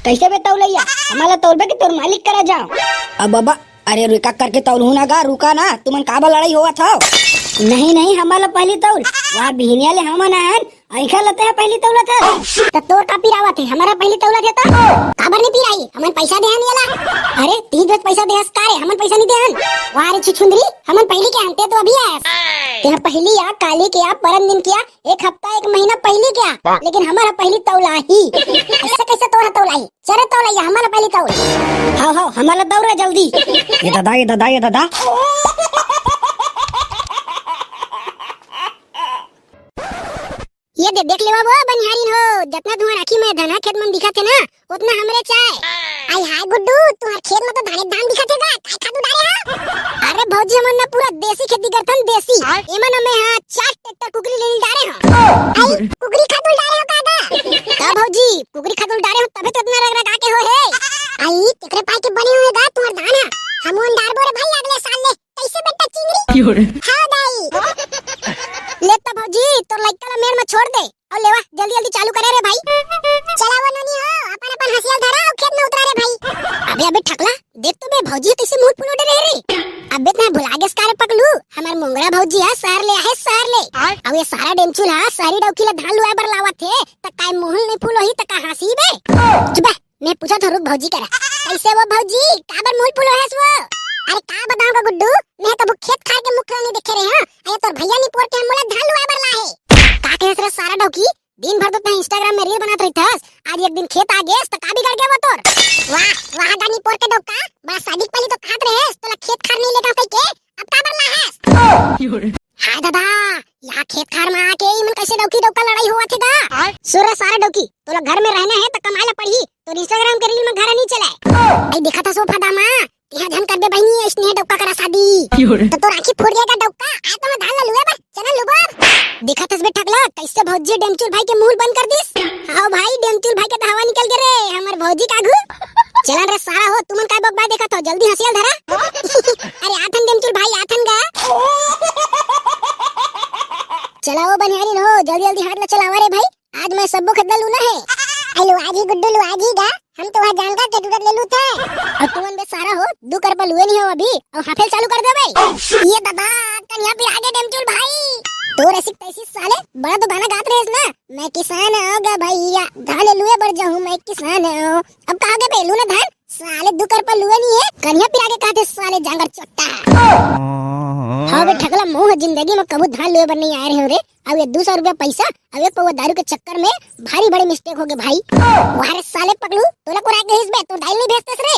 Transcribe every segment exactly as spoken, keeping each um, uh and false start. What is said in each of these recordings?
कइसे बे तौलइया, हमला तौलबे कि तोर मालिक करा जांव? अब बाबा, अरे रुका करके तौलहूं ना गा, रुका ना, तुमन काबर लड़ाई होवत हव? नहीं, नहीं, हमला पहली तौल, वहां बिहनिया ले हमन आयन, अइखर ला तेहा पहली तौलत हस। त तोर का पिरावत हे, हमला पहली तौलत हे त? काबर नहीं पिराही, हमन पैसा देहन एला। अरे, तीन रोज पैसा देहस का रे, हमन पैसा नहीं देहन? वाह रे छुछुंदरी, हमन पहली के आन, तें तो अभी आयस। तेहा पहली आ, काली के आ, परन दिन के आ, एक हफ्ता, एक महीना पहली के आ, लेकिन हमर ह पहली तौलाही। अइसे कइसे तोर ह तौलाही? चल रे तौलइया, हमला पहली तौल। हव, हव, हमला दौड़ रे जल्दी। ए ददा, ए ददा, ए ददा। ये दे, देख लेवा वो बनिहारिन हो, जतना तुंहर आँखी में धनहा खेत मन दिखत हे ना, ओतना हमरेच आय। आई हाय गुड्डू, तुंहर खेत में तो धाने धान दिखत हे गा, काय खातू डारे हो? अरे भौजी, हमन ना पूरा देसी खेती करथन, देसी। आय। एमन में हाँ चार ट्रैक्टर कुकरी ले डारे हो। आई, कुकरी खातू डारे हो का गा? का भौजी, कुकरी खातू डारे हो तभे तो इतना रग रगा के हो हे। आई, तेकरे पाय के बने होय गा तुंहर धान ह। हमन डारबो रे भाई अगले साल ले। कइसे बेटा चिंगरी? क्यों रे? हाँ दाई। ले त भौजी, तोर लइका ला मेड़ में छोड़ दे। अउ लेवा, जल्दी जल्दी चालू करे रे भाई। चला वो नोनी हो, अपन अपन हंसिया धरा अउ खेत में उतरा रे भाई। अबे अबे ठकला, देख तो बे भौजी कइसे मुंह फुलोय डरे रे। अबे तें भुला गेस का रे पकलू, हमर मोंगरा भौजी ह शहर ले आहे शहर ले। आय। अउ ये सारा डेमचुल ह शहरी डौकी ला धान लुवाय बर लावत हे, त काय मुंह नहीं फुलोही त का हंसी बे? चुप बे। मैं पूछत हंव रुक भौजी करा। कइसे वो भौजी, काबर मुंह फुलोय हस वो? अरे का बतावंव गा गुड्डू, मैं तो अभी खेत खार के मुख नहीं देखे रहेंव। अरे तोर भैया निपोर के मोला धान लुवाय बर लाहे। का कहेस रे सारा डौकी, दिन भर तो तें Instagram में reel बनात रहिथस, आज एक दिन खेत आ गेस त का बिगड़ गे वो तोर? वाह, वाह गा निपोर के डौका, बड़ा शादी के पहली तो खात रहेस, तोला खेत खार नहीं लेगा कहिके, अब काबर लाहस? हाय ददा, यहाँ खेत खार में आके इमन कइसे डौकी डौका लड़ाई होवत हे गा? आय। सुन रे सारा डौकी, तोला घर में रहना हे त कमाय ला पड़ही। तोर Instagram के reel में घर नहीं चले। आई देखत हस वो फदा मा, तेहा झन करबे बहिनी अइसने डौका करा शादी। त तोर आँखी फूट जाय गा डौका। आय तो मैं धान ला लुए बर, चना लुबो। देखत हस बे ठकला, कइसे भौजी डेमचुल भाई के मुंह बंद कर दिस। हाँ भाई, डेमचुल भाई के तो हवा निकल गे रे, हमर भौजी के आगू। चलन रे सारा हो, तुमन काय बकबक देखत हो, जल्दी हंसिया धरा। अरे आथन डेमचुल भाई, आथन गा। चला वो बनिहारिन हो, जल्दी जल्दी हाथ ला चलावा रे भाई, आज मैं सब्बो खेत ला लूना हे। आई लुआ जी गुड्डू लुआ जी गा, हम तो वहाँ जान का के टूटत ले लूथे। अउ तुमन बे सारा हो, दू करपा लुए नहीं हो अभी, अउ हाफे ल चालू कर देबे। ये ददा, कनिहा पिरा गे डेमचुल भाई। तोर ऐसी तैसी साले, बड़ा तो गाना गात रहेस ना, मैं किसान हंव गा भैया, धान लुए बर जाहूँ मैं किसान हंव। अब कहाँ गे बे, लू ना धान? साले दू करपा लुए नहीं हे, कनिहा पिरा गे कहत हे साले जांगर चोट्टा। हाँ बे ठकला, मोंह जिंदगी में कभू धान लुए बर नहीं आय रहेंव रे। अउ ये दू सौ रुपया पैसा, अउ एक पौवा दारू के चक्कर में भारी बड़े mistake हो गे भाई। वाह रे साले पकलू, तोला कोराय गे हिस बे, तोर दाई ल नहीं भेजतेस रे।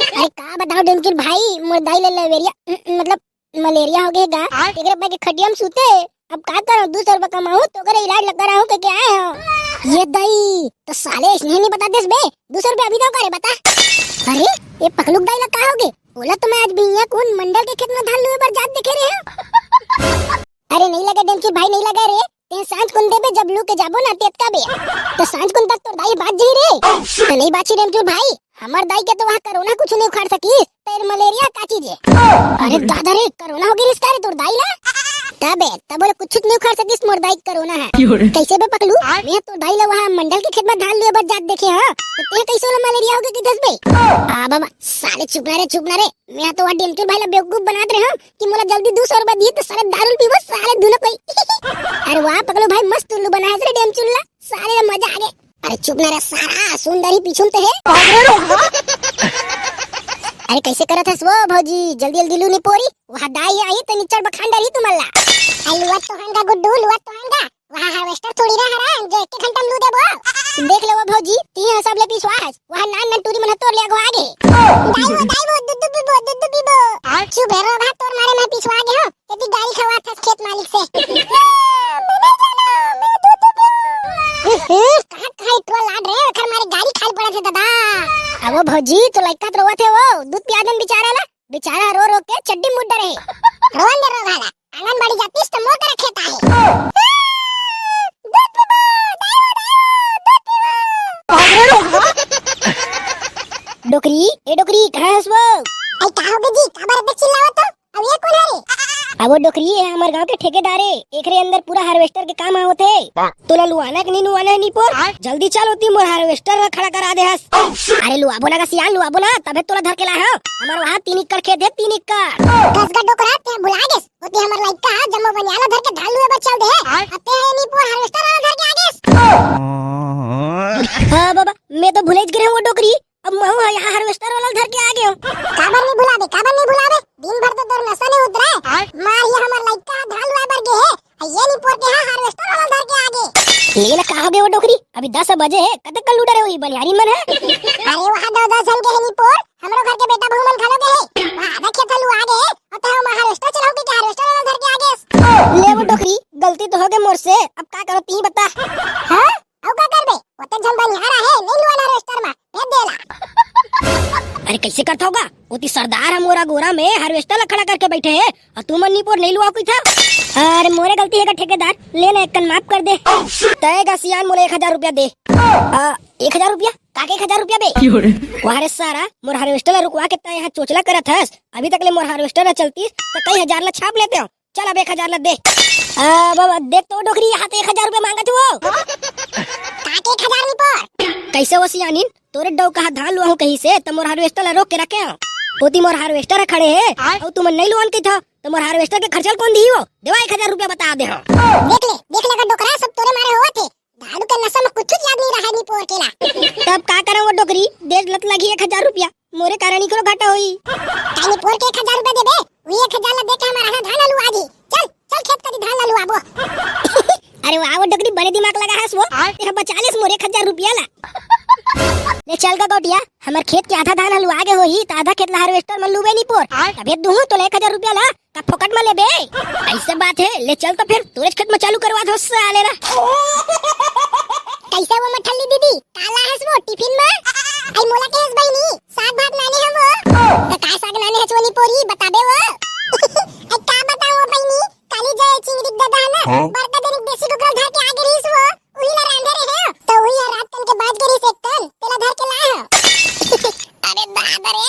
अरे का बतावंव डेमचुल भाई, मोर दाई ल लवेरिया, मतलब मलेरिया हो गे गा। आय। तेकरे पाय के खटिया में सूते। अब का करंव, दू सौ रुपया कमाहूँ, तोकरे इलाज ला कराहूँ कहिके आय हंव। ये दाई, त साले अइसने नहीं बता देस बे, दू सौ रुपया अभी दव का रे बता। अरे, ये पकलू के दाई ला का हो गे? ओला तो मैं आज बिहिनिया कुन मंडल के खेत में धान लुए बर जात देखे रहेंव। अरे नहीं लगे डेमचुल भाई, नहीं लगे रे, तें सांझ कुन देबे जब लू के जाबो ना तेतका बे। त सांझ कुन तक तोर दाई बाच जाही रे। त नहीं बाची डेमचुल भाई, हमर दाई के तो वहाँ कोरोना कुछ नहीं उखाड़ सकिस, त ये मलेरिया का चीज हे? अरे दादा रे, कोरोना हो गे रिस का रे तोर दाई ला? तबे, तब बोले कुछ नहीं उखाड़ सकिस मोर दाई के कोरोना ह। कइसे बे पकलू? मैं तोर दाई ला वहाँ मंडल के खेत में धान लुए बर जात देखे हंव, त तें कइसे ओला मलेरिया हो गे कहिथस बे? आ बाबा, साले चुप ना रे, चुप ना रे। मैं तो वहाँ डेमचुल भाई ला बेवकूफ बनात रहेंव कि मोला जल्दी दू सौ रुपया दिही त साले दारू ल पीबो साले दूनों कोई। अरे वाह पकलू भाई, मस्त उल्लू बनाए रे डेमचुल ला, साले ला मजा आ गे। अरे चुप ना रे सारा, सुंदरी पीछू में तो हे। अरे कइसे करत हस वो भौजी, जल्दी जल्दी लू निपोरी, वहाँ दाई आही त निचड़ बखान डरही तुमन ला। अरे लुआ तो हंगा गुड्डू, लुआ तो हंगा। वहाँ harvester थोड़ी ना हरन, जे एक घंटा में लू देबो। देख ले वो भौजी, तीन हिसाब ले पिसवा हस, वहाँ नान नान टूरी मन ह तोर ले अगवा गे। दाई वो, दाई वो, दुद्धू पीबो, दुद्धू पीबो। चुप हे रो, वहाँ तोर मारे मैं पिसवा गे हंव, यदि गारी खवात हस खेत मालिक से। मैं नहीं जाना, मैं दुद्धू पीबो। हम्म, कहाँ, कहाँ इतवा लाड रे, ओखर मारे गारी खाल पड़त हे दादा। अब वो भौजी, तो लइका तो रोवत हे वो, दूध पिया देन बेचारा ला। बेचारा रो रो के चड्डी मुड़ डरे हे। रोन दे रो घाला, आंगनबाड़ी जातीस त मोर करा खेत आहे। दूध पीबो, दाई वो, दाई वो, दूध पीबो। डोकरी, ए डोकरी, कहाँ हस वो? ए, का हो गे जी, काबर अतका चिल्लावत हो? अब ये कोन हरे? अब वो डोकरी हे, हमर गांव के ठेकेदार हे, एकरे अंदर पूरा हार्वेस्टर के काम ह होथे। तोला लुआना हे कि नहीं लुआना हे निपोर? जल्दी चल, ओती मोर हार्वेस्टर ला खड़ा करा दे हस। अरे लुआबो ना गा सियान, लुआबो ना, तभे तोला धर के लाए हंव। हमर वहां तीन एकड़ खेत हे, तीन एकड़। कस गा डोकरा, तें भुला गेस। ओती हमर लइका ह जम्मो बनिहार ला धर के धान लुए बर चल दे हे। आय। अते हे निपोर हार्वेस्टर वाला धर के आ गेस। हां बाबा, मैं तो भुलेच गे रहेंव वो डोकरी। अब महूं ह यहाँ हार्वेस्टर वाला धर के आ गेंव। काबर नहीं भुलाबे, काबर नहीं भुलाबे? दिन भर तो तोर नसा नहीं उतरे। आय। मार, ये हमर लइका ह धान लुए बर गे हे, अउ ये निपोर के ह हार्वेस्टर वाला धर के आ गे। ले ना, का हो गे वो डोकरी? अभी दस बजे हे, कतक कन लुटे रहे होही बनिहारिन मन ह? अरे वहाँ दो दस झन गे हे निपोर, हमरो घर के बेटा बहू मन घलो गे हे। वहाँ आधा खेत ह लुआ गे हे, अउ तैं ह हार्वेस्टर चलाहूं कहिके हार्वेस्टर वाला धर के आ गेस। ले वो डोकरी, गलती तो हो गे मोर से, अब का करों तिही बता। हां? अउ का करबे? ओतेक झन बनिहार आहे, नहीं लुआन हार्वेस्टर मा, भेज दे ला। अरे कइसे करथव गा? ओती सरदार ह मोर अगोरा में हार्वेस्टर ला खड़ा करके बइठे हे, अउ तुमन निपोर नहीं लुआव कहिथव। अरे मोरे गलती हे गा ठेकेदार, ले ना एक कन माफ कर दे। तैं गा सियान मोला एक हजार रुपया दे। आ, एक हजार रुपया? का के एक हजार रुपया बे? क्यों रे? वाह रे सारा, मोर हार्वेस्टर ला रुकवा के तैं यहाँ चोचला करत हस, अभी तक ले मोर हार्वेस्टर ला चलतीस त कई हजार ला छाप लेतेंव। चल अब एक हजार ला दे। आ, बाबा, देख तो डोकरी, यहाँ तो एक हजार रुपया मांगत हे वो। का के एक हजार निपोर? कइसे वो सियानिन? तोरे डौका ह धान लुआहूं कहिसे, त मोर हार्वेस्टर ला रोक के रखे हंव। ओती मोर हार्वेस्टर ह खड़े हे, आय। अउ तुमन नहीं लुआन कहिथव, त मोर हार्वेस्टर के खर्चा ल कोन दिही वो? देवा एक हजार रुपया बता दे हंव। देख ले, देख ले गा डोकरा, सब तोरे मारे होवत हे। दारू के नशा में कुछ याद नहीं रहा निपोर के ला। तब का करंव वो डोकरी, देच ल त लगही एक हजार रुपया। मोरे कारण इकरो घाटा होही। तैं निपोर के एक हजार रुपया देबे, उही एक हजार ला देके हमर आधा धान लुआ जी। चल, चल खेत कती धान ला लुआबो। अरे वाह, वो डोकरी बने दिमाग लगा हस वो। आय। तेहा बचा लेस मोर एक हजार रुपया ला। ले चल गा गौटिया, हमर खेत के आधा धान लुआ गे होही, त आधा खेत ला हार्वेस्टर म लुबे निपोर। आय। तभे दुहूं तोला एक हजार रुपया ला। का फोकट म लेबे? अइसे बात हे, ले चल त फेर तोरेच खेत म चालू करवा दो साले ला। कइसे वो मठल्ली दीदी, का लाए हस वो टिफिन म? अई मोला कहेस बहिनी, साग भात लाने हंव वो। त का साग लाने हस वो निपोरी, बताबे वो। अई का बतावंव वो बहिनी, काली जे चिंगरी के ददा हे ना, हां। बड़का दिन देसी कुकरा धर के आ गे रहिस वो, उही ला रांधे रहे हंव। त उही ह रात कन के बाच गे रहिस एक कन, तेला धर के लाए हंव। अरे बाप रे।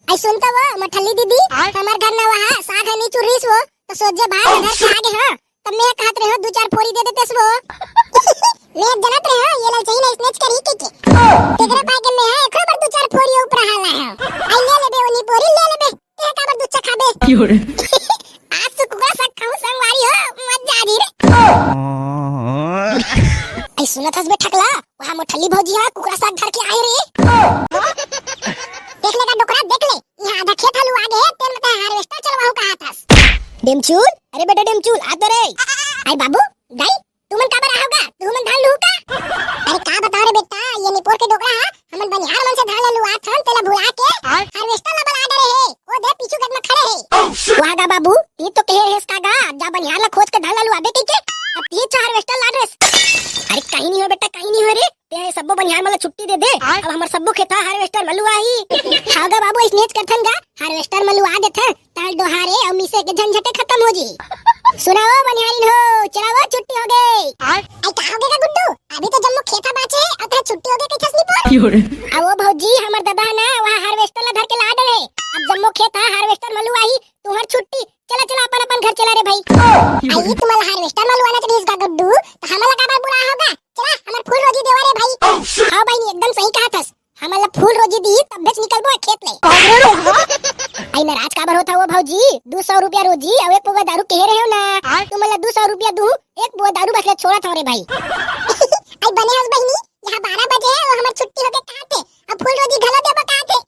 अई सुन तो वो, मठल्ली दीदी, आय? हमर घर नवा हा, साग ह नइ चुर्रिस वो, त सोझे भात धर के आ गे हंव। त मैं कहत रहेंव, दू चार फोरी दे देतेस वो। मैं जानत रहेंव, ये ललचही न इसनेच करही कहिके। तेकरे पाय के मैं हा, एकरो बर दू चार फोरी ऊपर हाला हंव। अई ले लेबे, वो निपोरी ले लेबे, तें काबर दू चार खाबे। क्यों रे? आज तो कुकरा साग खाहूं संगवारी हो, मजा आ जाही रे। अई सुनत हस बे ठकला, वहाँ मोर ठल्ली भौजी ह कुकरा साग धर के आए रे। देख ले गा डोकरा, देख ले, इहाँ आधा खेत ह लुआ गे हे, तेन म तैं हार्वेस्टर चलवाहूं कहत हस। डेमचूल, अरे बेटा डेमचूल, आ तो रे। अई बाबू, दाई, तुमन काबर आए हव गा? तुमन धान लुहू का? अरे का बतावंव रे बेटा, ये निपोर के डोकरा ह हमन बनिहार मन से धान ल लुआत हन, तेला भुला के हार्वेस्टर ल बला डरे हे। ओ दे पीछू खेत म खड़े हे। वाह गा बाबू, तैं तो कहे रहेस का गा, जा बनिहार ल खोज के धान ल लुआबे कहिके, अब तैं तो हार्वेस्टर लान रहेस। अरे कहीं नहीं हो बेटा, कहीं नहीं हो रे, तैं सबो बनिहार मन ल छुट्टी दे दे, अब हमर सबो खेत ह हार्वेस्टर म लुआही। हां गा बाबू, अइसनेच करथन गा, हार्वेस्टर म लुआ देथन, तहां डोहारे अउ मिसे के झंझटे खतम हो जी। सुना वो बनिहारिन हो, चला वो छुट्टी हो गे। अई का हो गे गा गुड्डू? अभी तो जम्मो खेत ह बाचे हे, अउ तैं छुट्टी हो गे कहिथस निपोर। अउ वो भौजी, हमर ददा ह ना, वहाँ हार्वेस्टर ला धर के ला डरे हे। अब जम्मो खेत ह हार्वेस्टर म लुआही, तुंहर छुट्टी। चला, चला, अपन, अपन घर चला रे भाई। अई तुमन ला हार्वेस्टर म लुआना चाहिस गा गुड्डू, त हमन ला काबर बुलाए हव गा? चला, हमर फूल रोजी देवा रे भाई। हां बहिनी, एकदम सही कहत हस। हमन ला फूल रोजी दिही, तभेच निकलबो खेत ले। अई नाराज काबर होत हव वो भौजी? दू सौ रुपया रोजी अउ एक पौवा दारू कहे रहेव ना। तुमन ला दू सौ रुपया दूहूं, एक पौवा दारू बस ले छोड़त हंव रे भाई। अई बने हस बहिनी, इहाँ बारह बजे हे, वो हमर छुट्टी हो गे कहाथे, अब फूल रोजी घलो देबो कहाथे।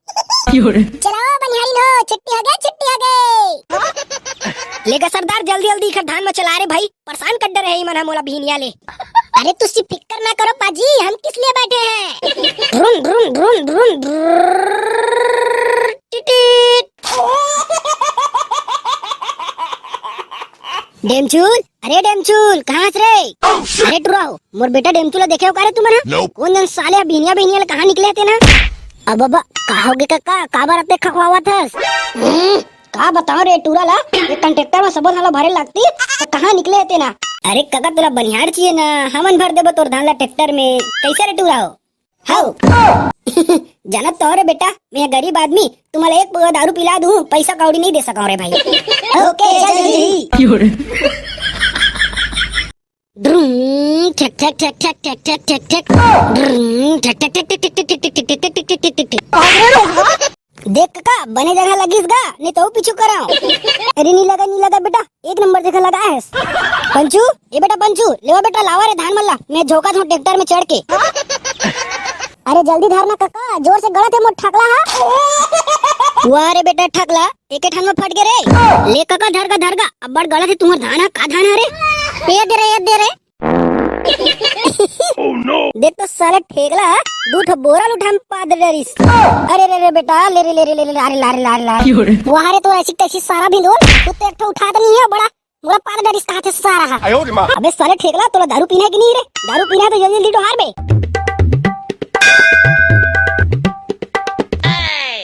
चला वो बनिहारिन हो, छुट्टी हो गे, छुट्टी हो गे। ले गा सरदार, जल्दी जल्दी इखर धान म चला रे भाई, परेशान कर डरे हे इमन ह मोला बिहनिया ले। अरे तुसी फिकर ना करो पाजी, हम किस लिए बैठे हैं। ड्रुन, ड्रुन, ड्रुन, ड्रुन, ड्रुन, टिटिट। डेमचूल, अरे डेमचूल, कहाँ हस रे? अरे टुरा हो, मोर बेटा डेमचूल ला देखे हो का रे तुमन ह? कोन जन साले ह बिहनिया बिहनिया ले कहाँ निकले हे तेन ह? अब बाबा, का हो गे कका, काबर अतेक खखवावत हस? हम्म, का बतावंव रे टुरा ला, एक कन ट्रैक्टर म सबो धान ला भरे लागतिस, त कहाँ निकले हे तेन ह? अरे कका, तोला बनिहार चाहिए ना, हमन भर देबो तोर धान ला ट्रैक्टर में, कइसे रे टुरा हो? हव। जानत तो हो रे बेटा, मैं गरीब आदमी, तुम्हारा एक पुआ दारू पिला दूं, पैसा कौड़ी नहीं दे सका रे भाई। ओके, चल जी। ड्रूम, ठक, ठक, ठक, ठक, ठक, ठक, ठक, ठक। ड्रूम, ठक, ठक, ठक, ठक, ठक, ठक, ठक, ठक, ठक, ठक, ठक। देख कका, बने जगह लगिस गा, नहीं तो पीछू कराओ। अरे नहीं लगा, नहीं लगा बेटा, एक नंबर जगह लगा है। पंचू, ए बेटा पंचू, लेवा बेटा लावा रे धान मल्ला, मैं झोंका दूं ट्रैक्टर में चढ़ के। अरे जल्दी धरना कका, जोर से गलत है मोर ठकला हा। वाह रे बेटा ठकला, एके ठन में फट गे रे। ले कका धर गा, धर गा, अब्बड़ गलत है तुम्हार धान हा, का धान हा रे? ये दे रे, ये दे रे। देख तो साले ठेकला, दू ठो बोरा ल उठा में पाद डरिस। अरे रे रे बेटा, ले रे, ले रे, ले रे, लारे, लारे, लारे, लारे। वाह रे, तो ऐसी तैसी सारा भी लोल, तू तो एक ठो उठा तो नहीं है बड़ा, मोला पाद डरिस कहा थे सारा हा। अबे साले ठेकला, तोला दारू पीना है कि नहीं रे? दारू पीना है तो जल्दी जल्दी डोहार बे।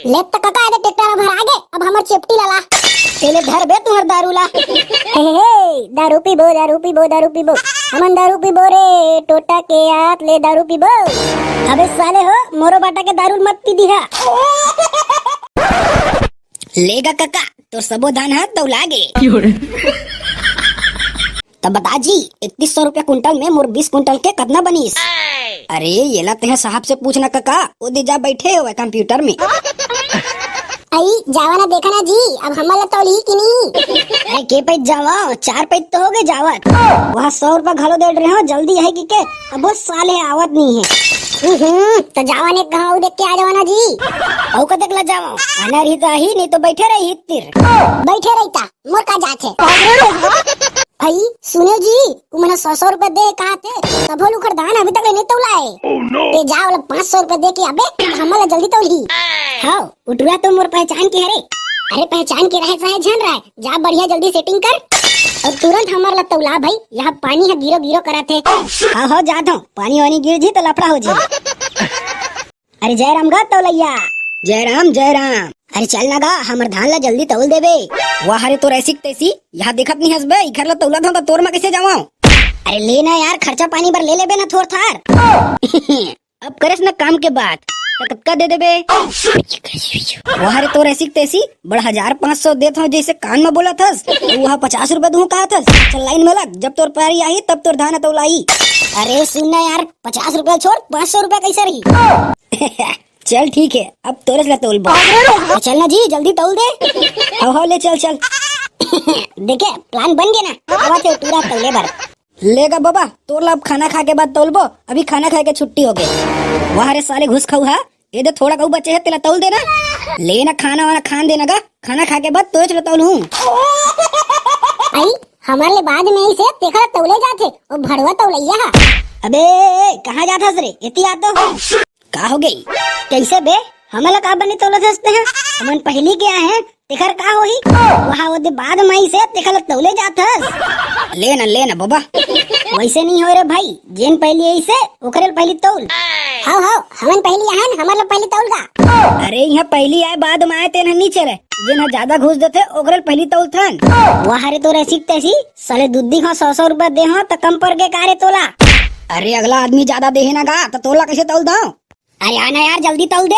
ले त कका, एदे ट्रैक्टर भर आगे, अब हमर चेपटी ला ला। तेले धर बे तुहर दारू ला। हे, हे, हे, दारू पीबो, दारू पीबो, दारू पीबो। हमन दारू पीबो रे, टोटा के आत ले दारू पीबो। अबे साले हो, मोरो बाटा के दारू मत पी दिहा। लेगा कका, तोर सबो धान हा तौला गे। तब बता जी, इकतीस सौ रुपया कुंटल में मोर बीस कुंटल के कतना बनिस? अरे, येला तेहा साहब से पूछना कका, ओ दे जा बैठे हो कंप्यूटर में। अई, जावा ना देखा ना जी, अब हमन ला तौलही कि नहीं? अरे, के पैत जावा, चार पैत तो हो गए जावत। वहाँ सौ रुपया घलो दे रहे हो, जल्दी है कि के? अब वो साले आवत नहीं है। हम्म, तो जावा ने कहा देख के आ जावा ना जी। औ कतेक ला जावा, आना रही तो आही, नहीं तो बैठे रही तिर। बैठे रही ता। मोर का जात हे? अई, सुने जी, उमन सौ सौ रुपया दे कहा थे, तभो लुखर धान अभी तक ले नहीं तौलाए। ते जा, ओला पाँच सौ रुपया दे के आबे, हमन ला जल्दी तौलही। हाँ, उटुरा तो मोर पहचान के हरे। अरे, पहचान के रहे चाहे झन रहे, जा बढ़िया जल्दी सेटिंग कर और तुरंत हमर ला तौला भाई, यहाँ पानी है गिरो गिरो करा थे। हाँ, हो जात हूँ, पानी वानी गिर जी तो लफड़ा हो जी। अरे जय राम गा तौलैया। जय राम, जय राम। अरे चल ना गा, हमर धान ला जल्दी तौल देबे। वाह रे, तोर ऐसी के तैसी, यहाँ देखत नहीं हस बे, इखर ला तौलत हूँ तो तोर मा कैसे जावां? अरे ले ना यार, खर्चा पानी बर ले लेबे ना थोर थार। अब करेस ना काम के बात, तो कतका दे देबे? वाह रे, तोर ऐसी के तैसी, बड़ा हजार पाँच सौ देत हूँ जैसे कान में बोलत हस, तो वहाँ पचास रुपया दूँ कहा थस। चल लाइन में लग, जब तोर पारी आही तब तोर धान तौलाई। अरे सुन ना यार, पचास रुपया छोड़, पाँच सौ रुपया कैसे रही? चल ठीक है, अब तोरेस ला तौलबो। तो चल ना जी, जल्दी तौल दे। हाँ, हाँ, ले चल, चल। देखे, प्लान बन गया ना, आवा थे पूरा तौले बर। लेगा बाबा, तोर ला अब खाना खा के बाद तौलबो, अभी खाना खा के छुट्टी हो गई। वाह रे साले घुस खाऊ हा, ये दे थोड़ा कहू बचे है, तेला तौल देना। लेना खाना वाना खान देना गा, खाना खा के बाद तोच ला तौल हूँ। आई, हमारे ले बाद में इसे तेखा तौले जाथे, ओ भड़वा तौलैया हा। अबे, कहाँ जात हस रे? एती आ तो। का हो गई? कैसे बे? हमला का बनी तौलत हस तेहा? हमन पहली के आए हैं, तेखर का होही? वहाँ ओदे बाद में इसे तेखा ला तौले जात हस। ले ना, ले ना बाबा। वैसे नहीं हो रे भाई, जेन पहली आई से, ओकरे ल पहली तौल। हाव, हाव, हमन पहली आहन, हमर ल पहली तौल गा। अरे, यहाँ पहली आए, बाद में आए, तेन ह नीचे रहे। जेन ह ज्यादा घूस देथे, ओकरे ल पहली तौलथन। वाह रे, तोर ऐसी तैसी, साले दुद्दी खा सौ सौ रुपया दे हो, त कम पड़ गे का रे तोला? अरे, अगला आदमी ज्यादा देहे ना गा, त तोला कैसे तौल दो? अरे, आना यार, जल्दी तौल दे।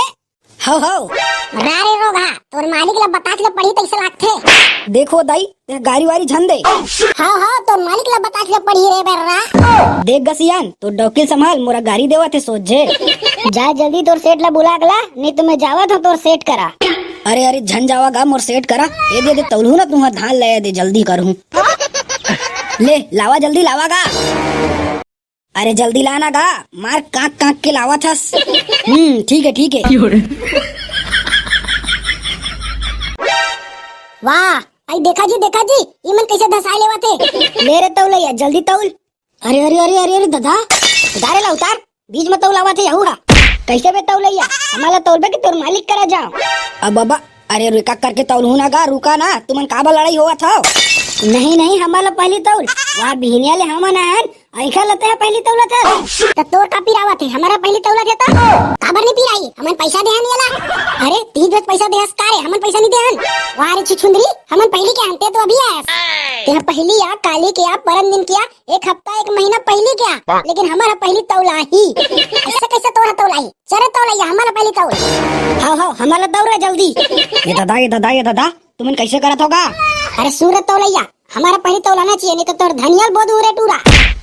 हव, हव। रा रे रोगहा, तोर मालिक ला बताच ले पड़ही तइसे लागथे। देखो दाई, ते गारी वारी झन दे। हव, हव, तोर मालिक ला बताच ले पड़ही रे बर्रा। देख गसियान, तो डौकिल संभाल, मोरा गारी देवत हे सोझे। जा जल्दी तोर सेठ ला बुला के ला, नहीं तो मैं जावत हूँ तोर सेठ करा। अरे, अरे, झन जावा गा मोर सेठ करा। ए दे, दे, तौलहू ना तुम्हार धान ले दे, जल्दी करहूँ। ले, लावा जल्दी, लावा गा। अरे जल्दी लाना गा, मार कांक कांक के लावत हस। हम्म, ठीक है, ठीक है। वाह, आई देखा जी, देखा जी, इमन कैसे धसाए लेवत हे। ले रे तौलैया, जल्दी तौल। अरे, अरे, अरे, अरे, अरे, दादा, उतारे ला उतार, बीच में तौल आवत हे, यहू हा। कैसे बे तौलैया, हमारा तौलबे कि तोर मालिक करा जाओ। अब बाबा, अरे रुका करके तौलहू ना गा, रुका ना, तुमन काबर लड़ाई होवत हव? नहीं, नहीं, हमारा पहली तौल, वहाँ बिहनिया ले हमन आयन, अइखा लते ह पहली तौलत हस। त तोर का पिरावत हे? हमारा पहली तौलत हे त? काबर नहीं पिराई? हमन पैसा देहन येला। अरे ए, तीज बस पैसा देहस का रे? हमन पैसा नहीं देहन। वाह रे छुछुंदरी, हमन पहिली के आन, ते तो अभी आयस। तेहा पहिली आ, काली के आ, परन दिन के आ, एक हफ्ता, एक महीना पहिली के आ, लेकिन हमर ह पहिली तौलाही। ऐसे कैसे तोर ह तौलाही? चल रे तौलैया, हमर ह पहिली तौल। हाव, हाव, हमर ला दौड़ रे जल्दी। ए ददा, ए ददा, ए ददा, तुमन कैसे करत हो गा? अरे सुन रे तौलैया, हमर ह पहिली तौलाना चाहिए, नहीं तो तोर धनिया ल बो दूं रे टूरा।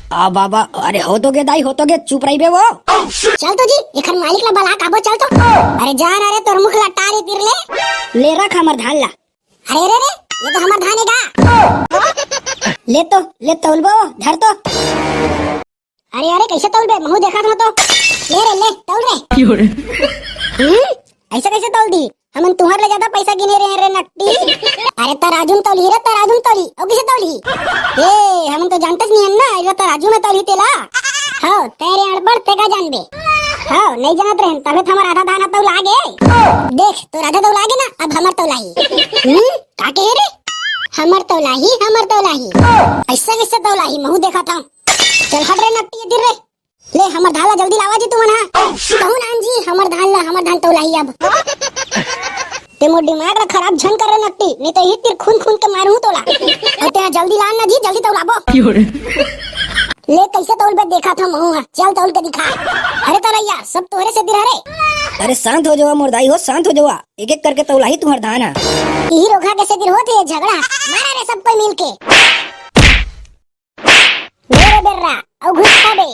आ बाबा, अरे हो तो गे दाई, हो तो गे, चुप रहिबे वो। चल तो जी, एखर मालिक ला बला काबो, चल तो। अरे जा ना रे, तोर मुख ला टारी तीर ले। ले रख हमर धान ला। अरे रे रे, ये तो हमर धान हे गा। ले तो, ले तौलबो, धर तो। अरे अरे, कैसे तौलबे? महूं देखत हंव तो। ले रे, ले, तौल रे। हम्म, ऐसे कैसे तौल दी? हमन तुंहर ले ज्यादा पैसा गिने रहे रे नकटी। अरे तराजू म तौली रे, तराजू म तौली। अउ किसे तौली? ए, हमन तो जानतेच नहीं हन ना, एला तराजू म तौली तेला। हव, तेरे अड़बड़ ते का जानबे। हव, नहीं जानत रहन, तभे तो हमर आधा धान तौला गे। देख, तोर आधा तौला गे ना, अब हमर तौलाही। हम्म, का कहे रे? हमर तौलाही, हमर तौलाही। ऐसे कैसे तौलाही? महूं देखत हंव। चल हट रे नकटी, एतिर रे। ले, हमर धान ला जल्दी लावा जी तुमन हा। कहूं ना जी, हमर धान ला, हमर धान तौलाही अब। ते मोर दिमाग ला खराब झन कर रे नकटी, नहीं तो इही तीर खून खून के मारहूं तोला। अउ तेहा जल्दी लान ना जी, जल्दी तौलाबो। ले, कैसे तौलबे देखत हंव महूं हा, चल तौल के दिखा। अरे तौलैया, सब तोहरे सेती हरे। अरे शांत हो जावा मोर दाई हो, शांत हो जावा, एक एक करके तौलाही तुंहर धान हा। इही रोगहा के सेती होत हे झगड़ा, मारा रे सब कोई मिल के। ले रे बेर्रा, अउ घुस खा बे।